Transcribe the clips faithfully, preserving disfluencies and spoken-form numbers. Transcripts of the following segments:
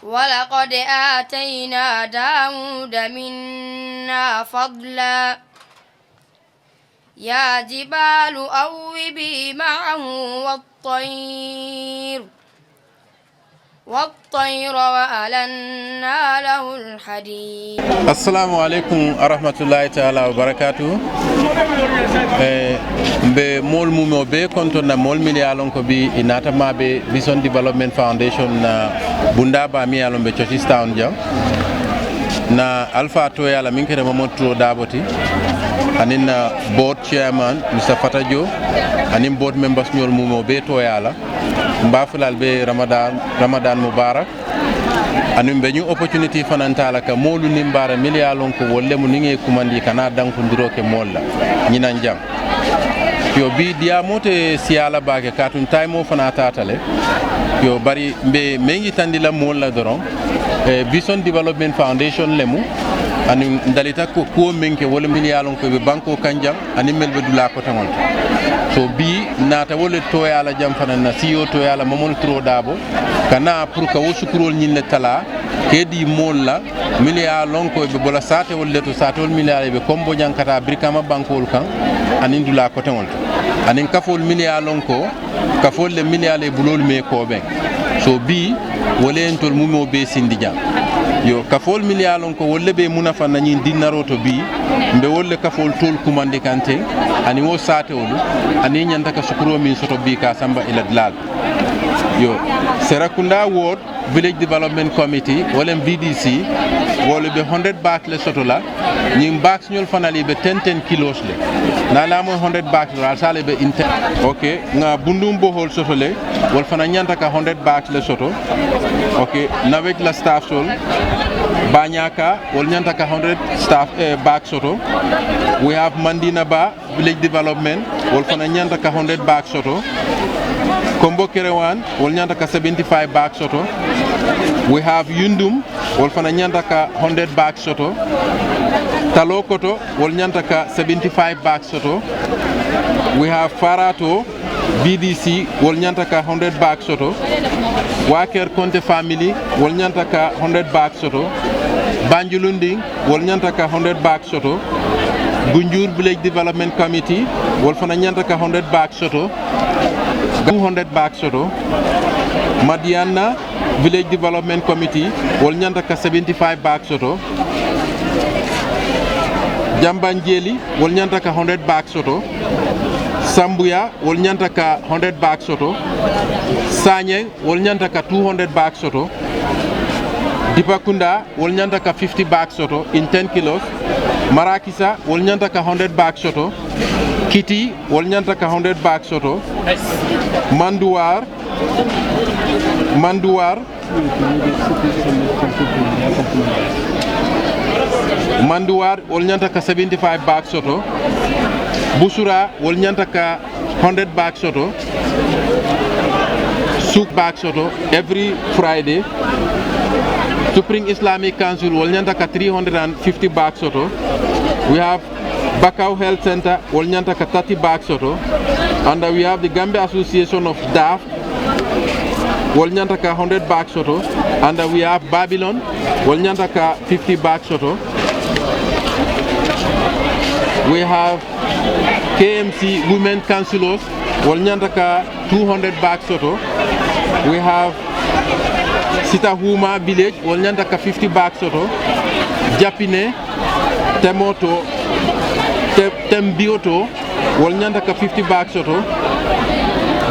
ولقد آتينا داود منا فضلا يا جبال أوبي معه والطير والطير وألنا له الحديد. Assalaamu aleykum warahmatullahi taala wabarakaatu. Mbe moolu mumewo bee kontoŋ na moolu mennu ye a loŋ ko bii ì naata maa be Vision Development Foundation na bundaa baa meŋ ye a loŋ be Churchill's Town jaŋ. Na alifaa tooyaa la meŋ keta Mamadu Turoo Daabo ti aniŋ na board chairman Mister Fata Joe aniŋ board members ñoolu mumewo bee tooyaa la. Mbe a fo la ali be Ramadan Ramadan Mubarak. Aniŋ mbe ñiŋ opportunity fanaa taa la ka moolu nimbaara mennu ye a loŋ ko wolu le mu niŋ ŋa ì kumandi ì kana dankundiroo ke moolu la ñinaŋ jaŋ. Iyoo bii diyaamoo te siyaa la baake kaatu n taayimoo fanaa taata le. Iyoo bari mbe meŋ yitandi la moolu la doroŋ Vision Development Foundation le mu. Aniŋ n dalita ko kuwo meŋ ke wo le mennu ye a loŋ ko ì be bankoo kaŋ jaŋ aniŋ mennu be dulaa koteŋolu to. Bii n naata wo le tooyaa la jaŋ fanaa n na siiwoo tooyaa la Mamadu Turoo Daabo ka naa puru ka wo sukuroolu ñiŋ le talaa ka ì dii moolu la mennu ye a loŋ ko ì be bo la saatewolu le to saatewolu mennu ye a loŋ ì be kombo jaŋ ka taa birikaama bankoolu kaŋ aniŋ dulaa koteŋolu to aniŋ kafoolu mennu ye a loŋ ko kafoolu le mennu ye a loŋ ì buloolu mee koobeŋ. Bii wo le ye ntolu mumewo bee sindi jaŋ. Iyoo kafoolu mennu ye a loŋ ko wolu le be ì munafaŋ na ñiŋ dinnaroo to bii mbe wolu le kafoolu toolu kumandi kaŋ teŋ aniŋ wo saatewolu aniŋ ì ñanta ka sukuroo meŋ soto bii ka a samba ì la dulaa la. Iyoo serekundaa ward village development committee wo le mu v d c wolu be hundred bags le soto la. Ñiŋ bags ñolu fanaa le ì be ten ten kilos le. Niŋ a la moyi hundred bags le ali si a la ì be inte. Ok. Ŋa bunduŋ bohoolu soto le wolu fanaa ñanta ka hundred bags le soto. Ok. Nawej la staff soolu baañaaka wolu ñanta ka hundred staff bags soto. We have mandiina baa village development wolu fanaa ñanta ka hundred bags soto. Kombo kerewan wolu ñanta ka seventy five bags soto. We have yundum wolu fanaa ñanta ka hundred bags soto. Taloo koto wolu ñanta ka seventy five bags soto. We have faaraatoo v d c wolu ñanta ka hundred bags soto. Waaker konte family wolu ñanta ka hundred bags soto. Banjulundiŋ wolu ñanta ka hundred bags soto. Gunjuur village development committee wolu fanaa ñanta ka hundred bags soto. Two hundred bags soto. Madiyanna village development committee wolu ñanta ka seventy five bags soto. Jambanjeeli wolu ñanta ka hundred bags soto. Sambuya wolu ñanta ka hundred bags soto. Saañeŋ wolu ñanta ka two hundred bags soto. Dipakundaa wolu ñanta ka fifty bags soto in ten kilos. Marakisa wolu ñanta ka hundred bags soto. Kitii wolu ñanta ka hundred bags soto. Manduwaar manduwaar manduwaar wolu ñanta ka seventy five bags soto. Busuraa wolu ñanta ka hundred bags soto. Suuk bags soto every Friday. Supreme Islamic Council wolu ñanta ka three hundred and fifty bags soto. We have Bakaw Health Center wolu ñanta ka thirty bags soto. And we have the Gambia Association of Deaf wolu ñanta ka hundred bags soto. And we have Babylon wolu ñanta ka fifty bags soto. We have K M C Women Councillors wolu ñanta ka two hundred bags soto. We have Sitahuma village wolu ñanta ka fifty bags soto. Japine Temoto Tembiyoto wolu ñanta ka fifty bags soto.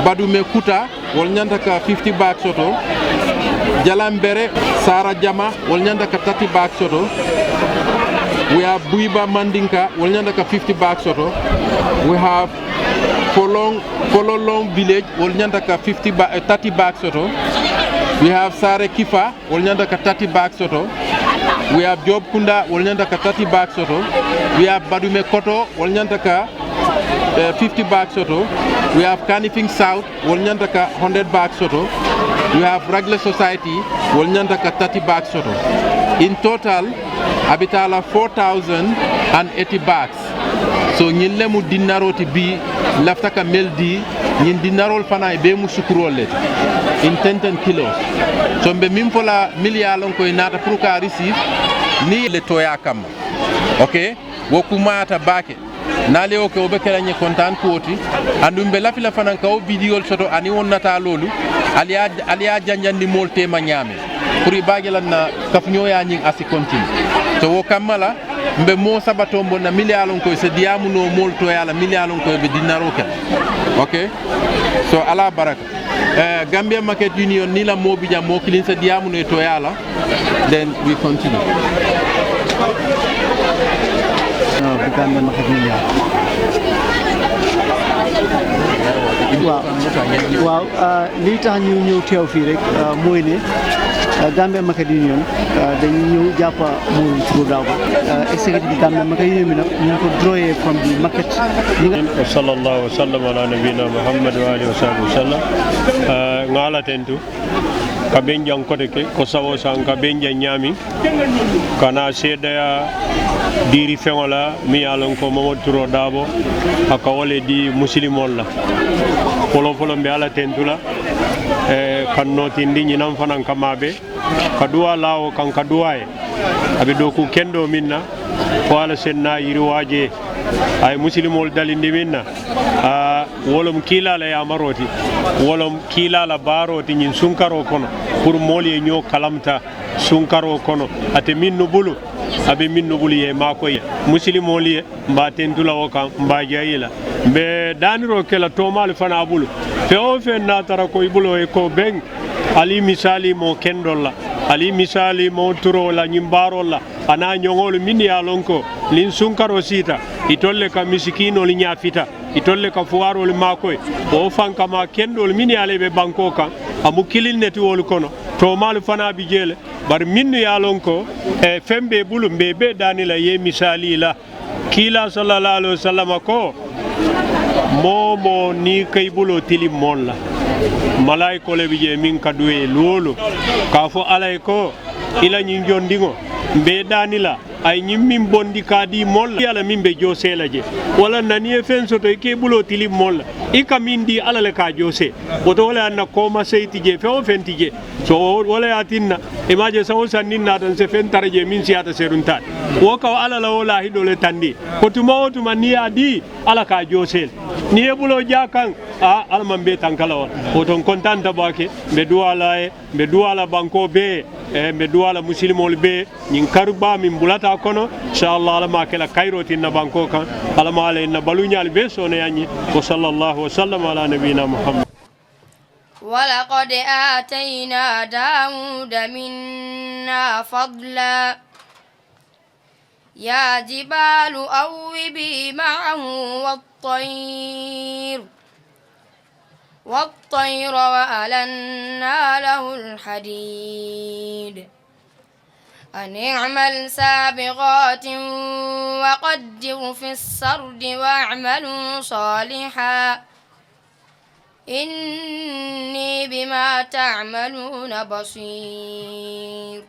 Badume Kuta wolu ñanta ka fifty bags soto. Jalambere Sara Jama wolu ñanta ka thirty bags soto. We have Buiba Mandinka wolu ñanta ka fifty bags soto. We have Folong Fololong village wolu ñanta ka fifty ba thirty bags soto. We have Sare Kifa wolu ñanta ka thirty bags soto. We have Job Kunda wolu ñanta ka thirty bags soto. We have Badume Koto wolu ñanta ka fifty bags soto. We have Kanifing South wolu ñanta ka hundred bags soto. We have Ragle Society wolu ñanta ka thirty bags soto. In total a be taa la four thousand and eighty bags. So ñiŋ le mu dinnaroo ti bii lafita ka mel dii ñiŋ dinnaroolu fanaa ye bee mu sukuroolu le ti in tenten kilos. So mbe meŋ fo la mili ye a loŋ ko i naata puru ka a risiif niŋ i le tooyaa kamma. Oke. Wo kumaata baake. Niŋ ali ye wo ke wo be ke la ñe kontaan kuwo ti. Aduŋ mbe lafi la fanaŋ ka wo bidiyoolu soto aniŋ wo nataaloolu ali ye a janjandi moolu teema ñaameŋ. Puru i be a je la n na kafuñooyaa ñiŋ a si kontini. So wo kamma la mbe moo saba tombo n na mili ye a loŋ ko i se diyaamu noo moolu tooyaa la mili ye a loŋ ko i be dinnaroo ke la. Oke. So ala baraka. Gambia market union niŋ i la moo bi jaŋ moo kiliŋ se diyaamu noo i tooyaa la. Then we continue. Gambia market union. Waaw. Waaw. Lii tax ñu ñëw teew fii rek mooy ne Gambia market union dañu ñëw jàppa mooy Tuuba Daabu. Executive Gambia market union bi nag ñu ngi ko droyee from the market. Wa sallallahu wa sallam ala nabiyina muhammad wa alihi wa sahbihi wa sallam. Ŋa ala tentu ka benjaŋ kote ke ko sawo saŋ ka benjaŋ ñaami. Kana seedaya diiri feŋo la mi ye a loŋ ko mamadu turo daabo a ka wo le di musilimoo la. Folo folo mbe ala tentu la. Ka nootindi ñinaŋ fanaŋ ka maabe ka duwaa laa wo kaŋ ka duwaa ye. A be dooku kendoo meŋ na fo alla se naa yiriwaa jee. A ye musilimoolu dalindi meŋ na wo loŋ kiilaa la yaamaroo ti. Wo loŋ kiilaa la baaroo ti ñiŋ sunkaroo kono puru moolu ye ñoo kalamuta sunkaroo kono. Ate mennu bulu a be mennu bulu ye maakoyi musilimoolu ye. Mbe a tentu la wo kaŋ mbe a jayi la mbe daaniroo ke la toomaalu fanaa bulu. Feŋ-wo-feŋ naatara ko i buloo ye ko beŋ. Ali misaalii moo kendoolu la ali misaalii moo turoolu la ñiŋ baaroolu la. A naa ñoŋoolu mennu ye a loŋ ko niŋ sunkaroo siita itolu le ka misikiinoolu ñaafita. Itolu le ka fuwaaroolu maakoyi wo fankamaa kendoolu mennu ye a la i be bankoo kaŋ. A mu kiliŋ ne ti wolu kono toomaalu fanaa bi jee le. Bari mennu ye a loŋ ko feŋ be i bulu mbe i bee daani la i ye i misaalii la. Kiilaa sallallaahu alayhi wasallama ko moo-wo-moo niŋ i ka i buloo tiliŋ moolu la malaayikoo le bi jee meŋ ka duwee luwoo-lu ka a fo alla ye ko i la ñiŋ jondiŋo mbe i daani la. A ye ñiŋ meŋ bondi ka a dii moolu la i ye a la meŋ be joosee la jee. Walla n na niŋ i ye feŋ soto i ka i buloo tiliŋ moolu la i ka meŋ dii alla le ka a joosee. Wo to wo le ye a na koomaseyi ti jee feŋ-wo-feŋ ti jee. So wo le ye a tinna i maŋ a je saŋ-wo-saŋ niŋ naata n se feŋ tara jee meŋ siyaata seruŋ taa ti. Wo ka wo alla la wo laahidoo le tandii ko tuma-wo-tuma niŋ i ye a dii alla ka a joosee le. Niŋ i ye i buloo jaa kaŋ aa alla maŋ bee tanka la wo la. Wo to n kontaanta baake. Mbe duwaa la a ye mbe duwaa la bankoo bee. Mbe duwaa la musilimoolu bee ñiŋ kari baa meŋ bulata a kono. Insaallaah alla maŋ a ke la kayiroo ti n na bankoo kaŋ. Alla maŋ a la ye n na baluuñaalu bee sooneyaa n ye. Wa sallallaahu wa sallama alaa nabiyinaa muhammad. Walaqad aataynaa daawuuda minnaa fadlaa. Yaa jibaalu awwibii ma'ahu wattayr wattayra wa alannaa lahul hadiid. An i'mal saabighaatin wa qaddir fis sardi wa'maluu saalihan. Innii bimaa ta'maluuna basiir.